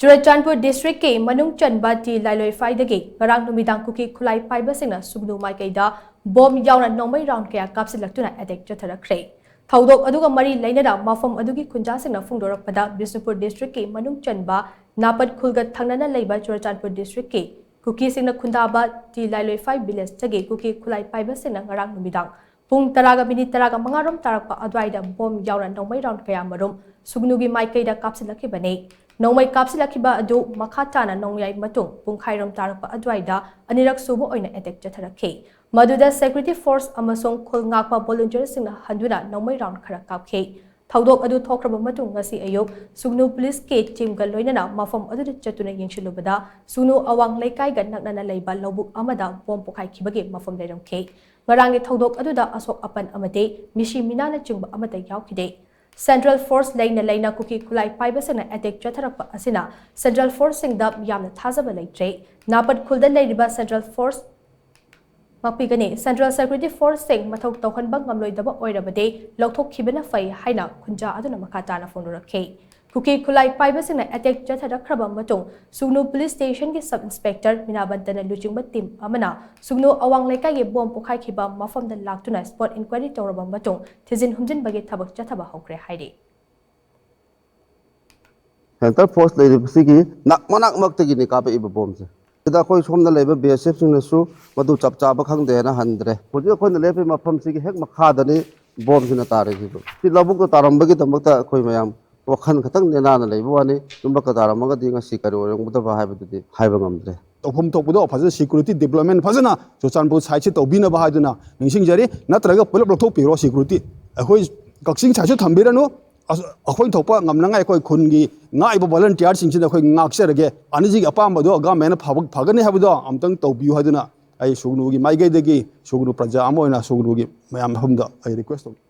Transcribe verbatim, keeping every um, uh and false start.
ꯆꯨꯔꯆꯥꯟꯄꯨꯔ ꯗꯤꯁꯇ꯭ꯔꯤꯛꯀꯤ ꯃꯅꯨꯡ ꯆꯟꯕ ꯇꯤ ꯂꯥꯏꯂꯣꯏꯐꯥꯏꯗꯒꯤ ꯉꯔꯥꯡ ꯅꯨꯃꯤꯗꯥꯡ ꯀꯨꯀꯤ ꯈꯨꯠꯂꯥꯏ ꯄꯥꯏꯕꯁꯤꯡꯅ ꯁꯨꯒꯅꯨ ꯃꯥꯏꯀꯩꯗ ꯕꯣꯝ ꯌꯥꯎꯅ ꯅꯣꯡꯃꯩ ꯔꯥꯎꯟ ꯀꯌꯥ ꯀꯥꯞꯁꯤꯜꯂꯛꯇꯨꯅ ꯑꯦꯇꯦꯛ ꯆꯠꯊꯔꯛꯈ꯭ꯔꯦ꯫ ꯊꯧꯗꯣꯛ ꯑꯗꯨꯒ ꯃꯔꯤ ꯂꯩꯅꯅ ꯃꯐꯝ ꯑꯗꯨꯒꯤ ꯈꯨꯟꯖꯥꯁꯤꯡꯅ ꯐꯣꯡꯗꯣꯔꯛꯄꯗ, ꯕꯤꯁꯅꯨꯄꯨꯔ ꯗꯤꯁꯇ꯭ꯔꯤꯛꯀꯤ ꯃꯅꯨꯡ ꯆꯟꯕ ꯅꯥꯄꯠ ꯈꯨꯜꯒ ꯊꯪꯅꯅ ꯂꯩꯕ ꯆꯨꯔꯆꯥꯟꯄꯨꯔ ꯗꯤꯁꯇ꯭ꯔꯤꯛꯀꯤ ꯀꯨꯀꯤꯁꯤꯡꯅ ꯈꯨꯟꯗꯥꯕ ꯇꯤ ꯂꯥꯏꯂꯣꯏꯐꯥꯏ ꯚꯤꯂꯦꯖꯇꯒꯤ ꯀꯨꯀꯤ ꯈꯨꯠꯂꯥꯏ ꯄꯥꯏꯕꯁꯤꯡꯅ ꯉꯔꯥꯡ ꯅꯨꯃꯤꯗꯥꯡ ꯄꯨꯡ ꯇꯔꯥꯒ ꯃꯤꯅꯤꯠ ꯇꯔꯥꯒ ꯃꯉꯥ ꯔꯣꯝ ꯇꯥꯔꯛꯄ ꯑꯗꯨꯋꯥꯏꯗ ꯕꯣꯝ ꯌꯥꯎꯅ ꯅꯣꯡꯃꯩ ꯔꯥꯎꯟ ꯀꯌꯥ ꯃꯔꯨꯝ ꯁꯨꯒꯅꯨꯒꯤ ꯃꯥꯏꯀꯩꯗ ꯀꯥꯞꯁꯤꯜꯂꯛꯈꯤꯕꯅꯤ꯫ ꯅꯣꯡꯃꯩ ꯀꯥꯞꯁꯤꯜꯂꯛꯈꯤꯕ ꯑꯗꯨ ꯃꯈꯥ ꯇꯥꯅ ꯅꯣꯡꯌꯥꯏ ꯃꯇꯨꯡ ꯄꯨꯡꯈꯥꯏꯔꯣꯝ ꯇꯥꯔꯛꯄ ꯑꯗꯨꯋꯥꯏꯗ ꯑꯅꯤꯔꯛ ꯁꯨꯕ ꯑꯣꯏꯅ ꯑꯦꯇꯦꯛ ꯆꯠꯊꯔꯛꯈꯤ꯫ ꯃꯗꯨꯗ ꯁꯦꯀ꯭ꯌꯨꯔꯤꯇꯤ ꯐꯣꯔꯁ ꯑꯃꯁꯨꯡ ꯈꯨꯜ ꯉꯥꯛꯄ ꯚꯣꯂꯨꯟꯇꯤꯌꯔꯁꯤꯡꯅ ꯍꯟꯗꯨꯅ ꯅꯣꯡꯃꯩ ꯔꯥꯎꯟ ꯈꯔ ꯀꯥꯞꯈꯤ꯫ ꯊꯧꯗꯣꯛ ꯑꯗꯨ ꯊꯣꯛꯈ꯭ꯔꯕ ꯃꯇꯨꯡ ꯉꯁꯤ ꯑꯌꯨꯛ ꯁꯨꯒꯅꯨ ꯄꯨꯂꯤꯁꯀꯤ ꯇꯤꯝꯒ ꯂꯣꯏꯅꯅ ꯃꯐꯝ ꯑꯗꯨꯗ ꯆꯠꯇꯨꯅ ꯌꯦꯡꯁꯤꯜꯂꯨꯕꯗ, ꯁꯨꯒꯅꯨ ꯑꯋꯥꯡ ꯂꯩꯀꯥꯏꯒ ꯅꯛꯅꯅ ꯂꯩꯕ ꯂꯧꯕꯨꯛ ꯑꯃꯗ ꯕꯣꯝ ꯄꯣꯈꯥꯏꯈꯤꯕꯒꯤ ꯃꯐꯝ ꯂꯩꯔꯝꯈꯤ꯫ ꯉꯔꯥꯡꯒꯤ ꯊꯧꯗꯣꯛ ꯑꯗꯨꯗ ꯑꯁꯣꯛ ꯑꯄꯟ ꯑꯃꯗꯤ ꯃꯤꯁꯤ ꯃꯤꯅꯥꯅꯆꯤꯡꯕ ꯑꯃꯠꯇ ꯌꯥꯎꯈꯤꯗꯦ꯫ ꯁꯦꯟꯇ꯭ꯔꯦꯜ ꯐꯣꯔꯁ ꯂꯩꯅ ꯂꯩꯅ ꯀꯨꯀꯤ ꯈꯨꯠꯂꯥꯏ ꯄꯥꯏꯕꯁꯤꯡꯅ ꯑꯦꯇꯦꯛ ꯆꯠꯊꯔꯛꯄ ꯑꯁꯤꯅ ꯁꯦꯟꯇ꯭ꯔꯦꯜ ꯐꯣꯔꯁꯁꯤꯡꯗ ꯌꯥꯝꯅ ꯊꯥꯖꯕ ꯂꯩꯇ꯭ꯔꯦ꯫ ꯅꯥꯄꯠ ꯈꯨꯜꯗ ꯂꯩꯔꯤꯕ ꯁꯦꯟꯇ꯭ꯔꯦꯜ ꯐꯣꯔꯁ ꯉꯥꯛꯄꯤꯒꯅꯤ꯫ ꯁꯦꯟꯇ꯭ꯔꯦꯜ ꯁꯦꯀ꯭ꯌꯨꯔꯤꯇꯤ ꯐꯣꯔꯁꯁꯤꯡ ꯃꯊꯧ ꯇꯧꯍꯟꯕ ꯉꯝꯂꯣꯏꯗꯕ ꯑꯣꯏꯔꯕꯗꯤ ꯂꯧꯊꯣꯛꯈꯤꯕꯅ ꯐꯩ ꯍꯥꯏꯅ ꯈꯨꯟꯖꯥ ꯑꯗꯨꯅ ꯃꯈꯥ ꯇꯥꯅ ꯐꯣꯡꯗꯣꯔꯛꯈꯤ꯫ ꯀꯨꯀꯤ ꯈꯨꯠꯂꯥꯏ ꯄꯥꯏꯕꯁꯤꯡꯅ ꯑꯦꯇꯦꯛ ꯆꯠꯊꯔꯛꯈ꯭ꯔꯕ ꯃꯇꯨꯡ ꯁꯨꯒꯅꯨ ꯄꯨꯂꯤꯁ ꯁ꯭ꯇꯦꯁꯟꯒꯤ ꯁꯕ ꯏꯟꯁꯄꯦꯛꯇꯔ ꯃꯤꯅꯥꯕꯟꯇꯅ ꯂꯨꯆꯤꯡꯕ ꯇꯤꯝ ꯑꯃꯅ ꯁꯨꯒꯅꯨ ꯑꯋꯥꯡ ꯂꯩꯀꯥꯏꯒꯤ ꯕꯣꯝ ꯄꯣꯈꯥꯏꯈꯤꯕ ꯃꯐꯝꯗ ꯂꯥꯛꯇꯨꯅ ꯁ꯭ꯄꯣꯠ ꯏꯟꯀ꯭ꯋꯥꯏꯔꯤ ꯇꯧꯔꯕ ꯃꯇꯨꯡ ꯊꯤꯖꯤꯟ ꯍꯨꯝꯖꯤꯟꯕꯒꯤ ꯊꯕꯛ ꯆꯠꯊꯕ ꯍꯧꯈ꯭ꯔꯦ ꯍꯥꯏꯔꯤ꯫ ꯁꯦꯟꯇ꯭ꯔꯦꯜ ꯐꯣꯔꯁ ꯂꯩꯔꯤꯕꯁꯤꯒꯤ ꯅꯛ ꯃꯅꯥꯛꯃꯛꯇꯒꯤꯅꯤ ꯀꯥꯞꯄꯛꯏꯕ ꯕꯣꯝꯁꯦ꯫ ꯁꯤꯗ ꯑꯩꯈꯣꯏ ꯁꯣꯝꯗ ꯂꯩꯕ ꯕꯤ ꯑꯦꯁ ꯑꯦꯐꯁꯤꯡꯅꯁꯨ ꯃꯗꯨ ꯆꯞ ꯆꯥꯕ ꯈꯪꯗꯦꯅ ꯍꯟꯗ꯭ꯔꯦ꯫ ꯍꯧꯖꯤꯛ ꯑꯩꯈꯣꯏꯅ ꯂꯦꯞꯄꯤꯕ ꯃꯐꯝꯁꯤꯒꯤ ꯍꯦꯛ ꯃꯈꯥꯗꯅꯤ ꯕꯣꯝꯁꯤꯅ ꯇꯥꯔꯤꯁꯤꯁꯨ꯫ ꯁꯤ ꯂꯧꯕꯨꯛꯇ ꯇꯥꯔꯝꯕꯒꯤꯗꯃꯛꯇ ꯑꯩꯈꯣꯏ ꯃꯌꯥꯝ ꯋꯥꯈꯜ ꯈꯇꯪ ꯅꯦꯅꯥꯅ ꯂꯩꯕ ꯋꯥꯅꯤ꯫ ꯌꯨꯝꯂꯛꯇ ꯇꯥꯔꯝꯃꯒꯗꯤ ꯉꯁꯤ ꯀꯔꯤ ꯑꯣꯏꯔꯝꯒꯗꯕ ꯍꯥꯏꯕꯗꯨꯗꯤ ꯍꯥꯏꯕ ꯉꯝꯗ꯭ꯔꯦ꯫ ꯇꯧꯐꯝ ꯊꯣꯛꯄꯗꯣ ꯐꯖꯅ ꯁꯦꯀ꯭ꯌꯨꯔꯤꯇꯤ ꯗꯤꯄ꯭ꯂꯣꯏꯃꯦꯟ ꯐꯖꯅ ꯆꯨꯔꯆꯥꯟꯄꯨꯔ ꯁꯥꯏꯠꯁꯦ ꯇꯧꯕꯤꯅꯕ ꯍꯥꯏꯗꯨꯅ ꯅꯤꯡꯁꯤꯡꯖꯔꯤ꯫ ꯅꯠꯇ꯭ꯔꯒ ꯄꯨꯂꯞ ꯂꯧꯊꯣꯛꯄꯤꯔꯣ ꯁꯦꯀ꯭ꯌꯨꯔꯤꯇꯤ꯫ ꯑꯩꯈꯣꯏ ꯀꯛꯆꯤꯡ ꯁꯥꯏꯠꯁꯨ ꯊꯝꯕꯤꯔꯅꯨ꯫ ꯑꯁ-, ꯑꯩꯈꯣꯏ ꯊꯣꯛꯄ ꯉꯝꯅꯉꯥꯏ ꯑꯩꯈꯣꯏ ꯈꯨꯟꯒꯤ ꯉꯥꯛꯏꯕ ꯚꯣꯂꯨꯟꯇꯤꯌꯥꯔꯁꯤꯡꯁꯤꯅ ꯑꯩꯈꯣꯏ ꯉꯥꯛꯆꯔꯒꯦ꯫ ꯑꯅꯤꯁꯤꯒꯤ ꯑꯄꯥꯝꯕꯗꯣ ꯒꯃꯦꯟꯅ ꯐꯕ-, ꯐꯒꯅꯤ ꯍꯥꯏꯕꯗꯣ ꯑꯝꯇꯪ ꯇꯧꯕꯤꯌꯨ ꯍꯥꯏꯗꯨꯅ ꯑꯩ ꯁꯨꯒꯅꯨꯒꯤ ꯃꯥꯏꯀꯩꯗꯒꯤ ꯁꯨꯒꯅꯨ ꯄ꯭ꯔꯖꯥ ꯑꯃ ꯑꯣꯏꯅ ꯁꯨꯒꯅꯨꯒꯤ ꯃꯌꯥꯝ ꯃꯐꯝꯗ ꯑꯩ ꯔꯤꯀ꯭ꯋꯦꯁ ꯇꯧꯏ꯫